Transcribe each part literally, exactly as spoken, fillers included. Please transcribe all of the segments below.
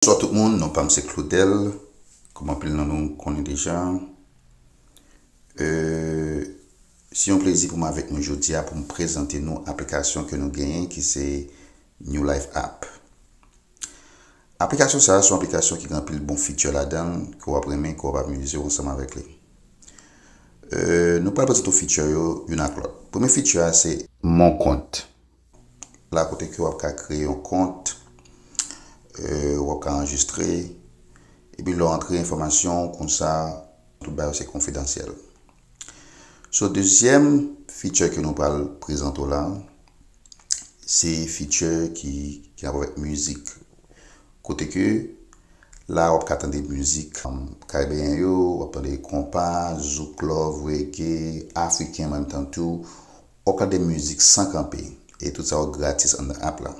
Bonswa tout moun, non pa m se Claudel. Kòm anpil nan nou konnen deja, euh, se yon plezi pou m avèk nou jodi a pou m prezante nou aplikasyon ke nou genyen ki se New Life App. Aplikasyon sa a se yon aplikasyon ki gen anpil bon feature ladan l ke w ap renmen, ke w ap amize w ansanm avèk li. Euh, nou pral prezante w feature yo youn ak lòt. Premye feature a se Mon Compte. La kote ke w ap ka kreye yon kont, euh, w ap ka anrejistre, epi lè w antre enfòmasyon w konsa, tout bagay yo se konfidansyèl. So, dezyèm feature ke nou pral prezante w la, se feature ki, ki gen rapò avèk mizik. Kote ke la w ap ka tande mizik, um, karibeyen yo, w ap tande konpa, zouk love, reggae, afriken an menm tan tou. W ap ka tande mizik san kanpe. E tout sa yo gratis anndan app la.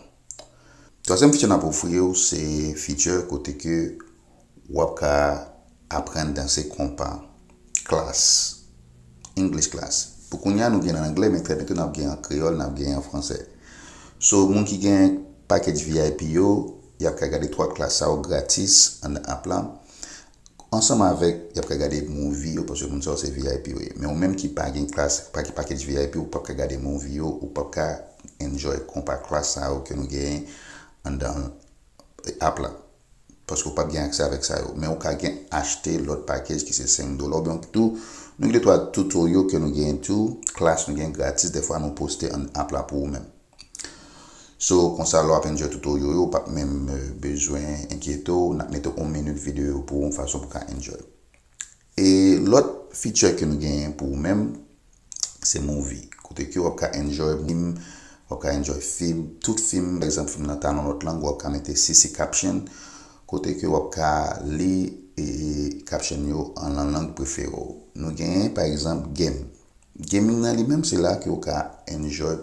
Twazyèm feature n ap ofri w se feature kote ke w ap ka aprann danse konpa. Klas. English class. Pou kounye a nou gen an anglè, men trè byento n ap gen an kreyòl, n ap gen an fransè. So, moun ki gen package V I P yo, y ap ka gade twa klas sa yo gratis anndan app la. Ansanm avèk, y ap ka gade movie yo, paske moun sa yo se V I P yo ye. Men ou menm ki pa gen klas, pa gen package V I P, ou p ap ka gade movie yo, ou p ap ka enjoy konpa klas sa yo ke nou genyen anndan app la. Paske ou p ap gen aksè avèk sa yo. Men ou ka gen achte lòt package ki se senk dola. Oubyen tou, nou gen de twa tutorial ke nou genyen tou, klas nou genyen gratis, dèfwa nou poste anndan app la pou ou menm. So, konsa lè w ap enjoy tutorial yo, ou p ap menm, euh, bezwen enkyete w, n ap mete yon minit videyo pou ou, yon fason pou w ka enjoy. E lòt feature ke nou genyen pou ou menm, se movie. Kote ke w ap ka enjoy film, w ap ka enjoy film, tout film, pa egzanp, film nan ta nan lòt lang, w ap ka mete C C caption, kote ke w ap ka li e caption yo an lan lang prefere w. Nou genyen, pa egzanp, game. Gaming nan li menm, se la ke w ka enjoy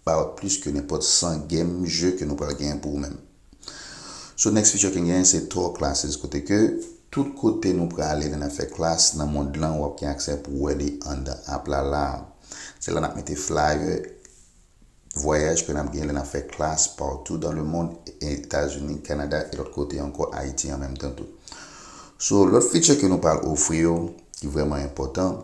about plis ke nenpòt san game, jeu ke nou pral genyen pou ou menm. So, next feature ke n genyen, se tour classes, kote ke tout kote nou prale, lè n ap fè klas nan mond lan, w ap gen aksè pou w wè li anndan app la la. Se la n ap mete flyer, vwayaj ke n ap gen lè n ap fè klas partout dans le monde, Etazini, Kanada, e lòt kote ankò, Ayiti an menm tan tou. So, lòt feature ke nou pral ofri yo, ki vrèman enpòtan,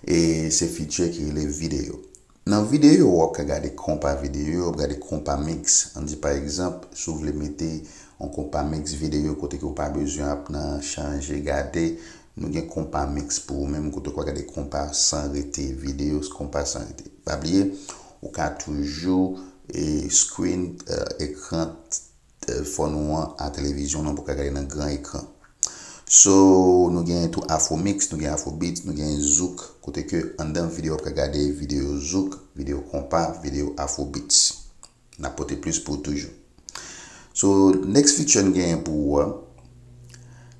e se feature ki rele videyo. Nan videyo, w ap ka gade konpa videyo, w ap gade konpa mix. Ann di, pa egzanp, si w vle mete yon konpa mix videyo kote ke w pa bezwen ap nan chanje, gade, nou gen konpa mix pou ou menm, kote w ka gade konpa san rete, videyo konpa san rete. Pa bliye, ou ka toujou, e, screen, e, ekran telefòn ou an a televizyon nan pou w ka gade nan gran ekran. So, nou gen tou Afromix, nou gen Afrobeats, nou gen zouk, kote ke anndan videyo w ap ka gade videyo zouk, videyo konpa, videyo Afrobeats. N ap pote plis pou ou toujou. So, next feature n genyen pou ou a,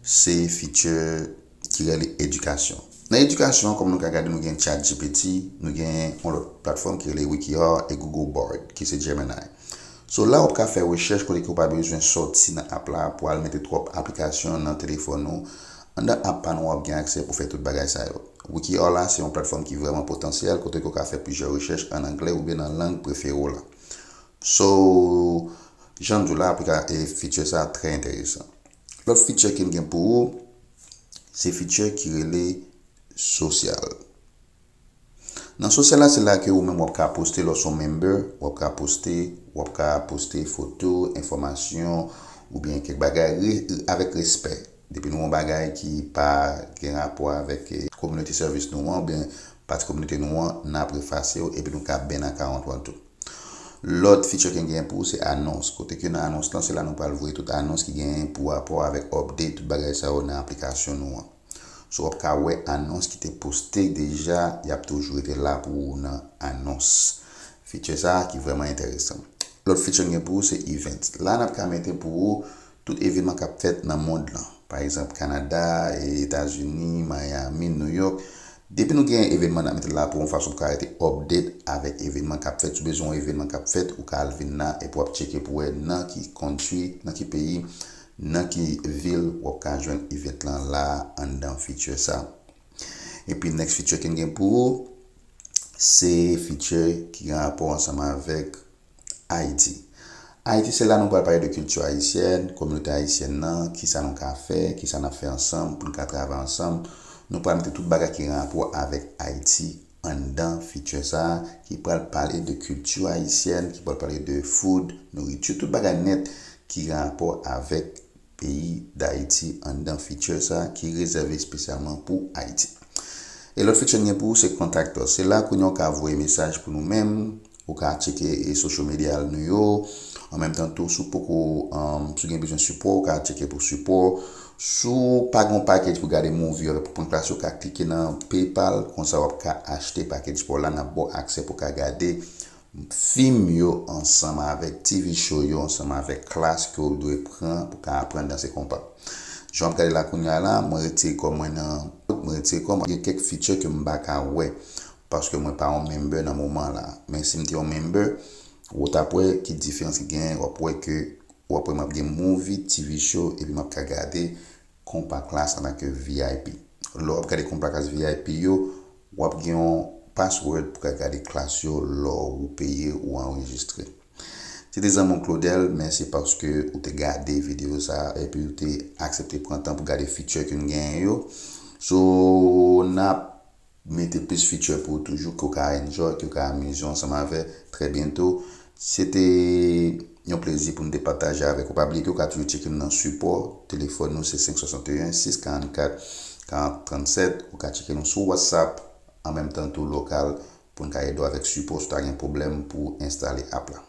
se feature ki rele edikasyon. Nan edikasyon, kòm nou ka gade, nou gen ChatGPT, nou gen yon lòt platfòm ki rele Wikiar e Google Bard, ki se Gemini. So, la w ap ka fè rechèch kote ke w pa bezwen sòti nan app la pou al mete twòp aplikasyon nan telefòn ou. Anndan app pa nou, w ap gen aksè pou fè tout bagay sa yo. Wikiar la, se yon platfòm ki vrèman potansyèl, kote ke w ka fè plizyè rechèch an anglè oubyen nan lang prefere w la. So, jan m di w la, aplika-, e, feature sa trè enteresan. Lòt feature ke n gen pou ou, se feature ki rele sosyal. Nan sosyal la, se la ke ou menm w ap ka poste, lè w se yon member, w ap ka poste, w ap ka poste foto, enfòmasyon, oubyen kèk bagay re-, avèk respè. Depi nou wè yon bagay ki pa gen rapò avèk, e, community service nou an, oubyen pati kominote nou an, n ap efase yo, epi nou ka ban account ou an tou. Lòt feature ke n genyen pou ou se anons. Kote ke nan anons lan, se la nou pral voye tout anons ki genyen pou rapò avèk update, tout bagay sa yo nan aplikasyon nou an. So, w ap ka wè anons ki te poste deja, y ap toujou rete la pou ou nan anons. Feature sa a ki vrèman enteresan. Lòt feature n gen pou ou se events. La, n ap ka mete pou ou tout evenman k ap fèt nan mond lan. Pa egzanp, Kanada, Etazini, Miami, New York. Depi nou gen evenman, n ap mete l la pou yon fason pou ka rete update avèk evenman k ap fèt. Si w bezwen yon evenman k ap fèt, ou ka al vin la epi w ap tcheke pou wè nan ki country, nan ki peyi, nan ki vil w ap ka jwenn event lan la anndan feature sa. Epi next feature ke n gen pou ou, se feature ki gen rapò ansanm avèk Ayiti. Ayiti, se la nou pral pale de kilti ayisyèn, kominote ayisyèn nan, kisa nou ka fè, kisa n ap fè ansanm pou n ka travay ansanm. Nou pral mete tout bagay ki gen rapò avèk Ayiti anndan feature sa a, ki pral pale de kilti ayisyèn, ki pral pale de food, nouriti, tout bagay nèt ki gen rapò avèk peyi Dayiti anndan feature sa a, ki rezève espesyalman pou Ayiti. E lòt feature n gen pou ou se Contact Us. Se la kounye a w ka voye mesaj pou nou menm, ou ka tcheke e social media nou yo. An menm tan tou, si w poko, um, si w gen bezwen sipò, ou ka tcheke pou sipò. Si w pa gen yon package pou gade movie yo, pou pran klas yo, ou ka klike nan PayPal, konsa w ap ka achte package pa w la, n ap ba w aksè pou w ka gade fim yo ansanm avèk T V show yo, ansanm avèk klas ke w dwe pran pou w ka aprann danse konpa. Jan w ap gade la kounye a la, mwen retire kò mwen nan, mwen retire kò mwen, gen kèk feature ke m pa ka wè, paske mwen pa yon member nan moman la. Men si m te yon member, ou t ap wè ki diferans ki genyen, w ap wè ke, w ap wè m ap gen movie, T V show, epi m ap ka gade konpa klas antanke V I P. Lè w ap gade konpa klas V I P yo, w ap gen yon password pou ka gade klas yo lè w peye ou anrejistre. Se te zanmi w Claudel, mèsi paske ou te gade videyo sa a epi ou te aksepte pran tan pou gade feature ke n genyen yo. So, n ap mete plis feature pou ou toujou, ke w ka enjoy, ke w ka amize w ansanm avè trè byento. Se te yon plezi pou m te pataje avèk ou. Pa bliye ke w ka toujou tcheke m nan sipò. Telefòn nou se senk swasanteyen, sis karannkat, karant trannsèt. Ou ka tcheke nou sou WhatsApp, an menm tan tou lokal, pou n ka ede w avèk sipò si w ta gen pwoblèm pou w enstale app la.